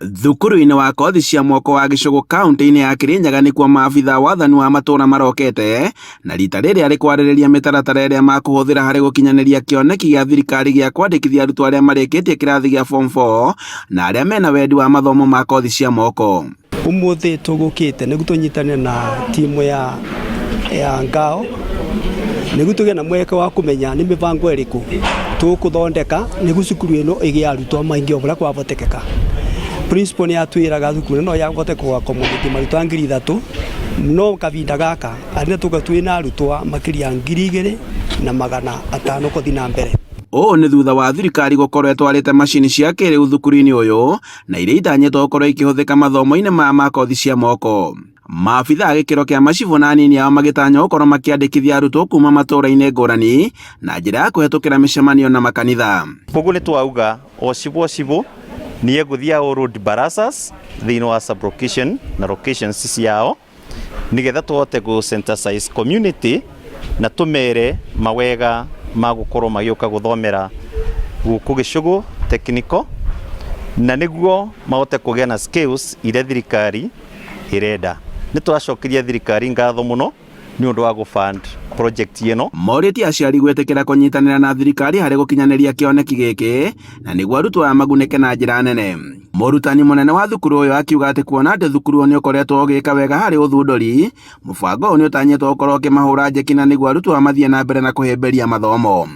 Thukuru-inĩ wa kothi cia moko wa Gĩcũgũ kauntĩ-inĩ ya Kĩrĩnyaga nĩkuo maabithaa wathani wa matũũra marokete na rita rĩrĩ arĩ kwarĩrĩria mĩtaratara ĩrĩa makũhũthĩra harĩ gũkinyanĩria kĩoneki gĩa thirikari gĩa kwandĩkithia arutwo arĩa marĩkĩtie kĩrathi gĩa form 4 na arĩa mena wendi wa mathomo ma kothi cia moko. Umuthi tugukite niguo tunyitane na timu ya ya ngao niguo tugie na mweke wa kumenya ni mibango iriku tukuthondeka niguo cukuru ino igie arutwo maingi o buria kwahotekeka. Principal ni atwiraga thukuru ino no yahote ku accommodate marutwa 3000 no kavinda gaka arĩa tuga twina arutwo makiria 2500 kuthi na mbere. Ũũ nĩ thutha wa thirikari gũkorwo ĩtwarĩte macini cia kĩrĩu thukuru-inĩ ũyũ na iria itanyĩtwo gũkorwo ikĩhũthĩka mathomo-inĩ maya ma kothi cia moko. Maabithaa a gĩkĩro kĩa macibũ na anini ao magĩtanywo gũkorwo makĩandĩkithia arutwo kuma matũũra-inĩ ngũrani na njĩra ya kũhetũkĩra mĩcemanio na makanitha. Koguo nĩ twauga o cibũ o cibũ nĩ egũthiĩ a hold barazas thĩinĩ wa sub location na locations ciao nĩgetha tũhote gũ sensitize community na tũmere mawega ma gũkorwo magĩũka gũthomera gũkũ Gĩcũgũ Technical na nĩguo mahote kũgĩa na skills iria thirikari ĩrenda. Nĩ tũracokeria thirikari ngatho mũno nĩ ũndũ wa gũ fund project ĩno. Morĩtie aciari gwĩtĩkĩra kũnyitanĩra na thirikari harĩ gũkinyanĩria kĩoneki gĩkĩ na nĩguo arutwo aya magunĩke na njĩra nene. Mũrutani mũnene wa thukuru ũyũ akiuga atĩ kuona atĩ thukuru ũyũ nĩ ũkoretwo ũgĩka wega harĩ ũthundũri, mũbango ũyũ nĩ ũtanyĩtwo gũkorwo ũkĩmahũra njeki na nĩguo arutwo aya mathiĩ na mbere na kũhĩmbĩria mathomo.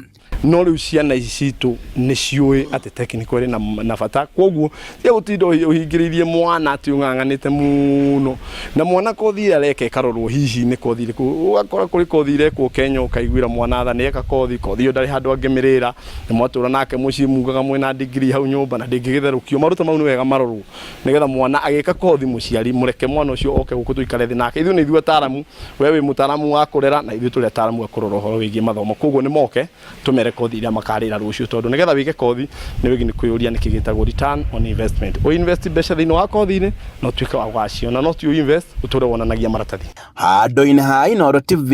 No rĩu ciana ici citũ nĩ ciũĩ atĩ technical ĩrĩ na, na bata koguo tiga gũtinda ũhingĩrĩirie mwana atĩ ũng'ang'anĩte mũno na mwana kothi ĩrĩa areka ĩkarorwo hihi nĩ kothi ĩrĩkũ ũgakora kũrĩ kothi irekwo Kenya ũkaiguĩra mwana tha nĩeka kothi kothi ĩyo ndarĩ handũ angĩmĩrĩra na mwatũra nake mũciĩ mugaga mwĩna degree hau nyũmba na ndĩngĩgĩtherũkio maũndũ ta mau nĩ wega marorwo nĩgetha mwana agĩka kothi mũciari mũreke mwana ũcio oke gũkũ tũikare thĩ nake ithuĩ nĩ ithuĩ ataramu we wĩ mũtaramu wa kũrera na ithuĩ tũrĩ ataramu a kũrora ũhoro wĩgiĩ mathomo koguo nĩ moke tũmere kothi iria makarĩra rũciũ tondũ nĩgetha wĩke kothi nĩ wĩgiĩ nĩ kwĩyũria nĩkĩ gĩtagwo return on investment ũ invest mbeca thĩinĩ wa kothi-inĩ na ũtuĩke wa gũgaciona no ti ũ invest ũtũre wonanagia maratathi. Handũ-inĩ ha Inooro TV,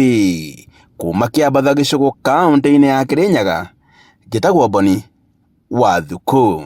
kuma Kĩambatha Gĩcũgũ kaũntĩ-inĩ ya Kĩrĩnyaga, njĩtagwo Boni wa Thukũ.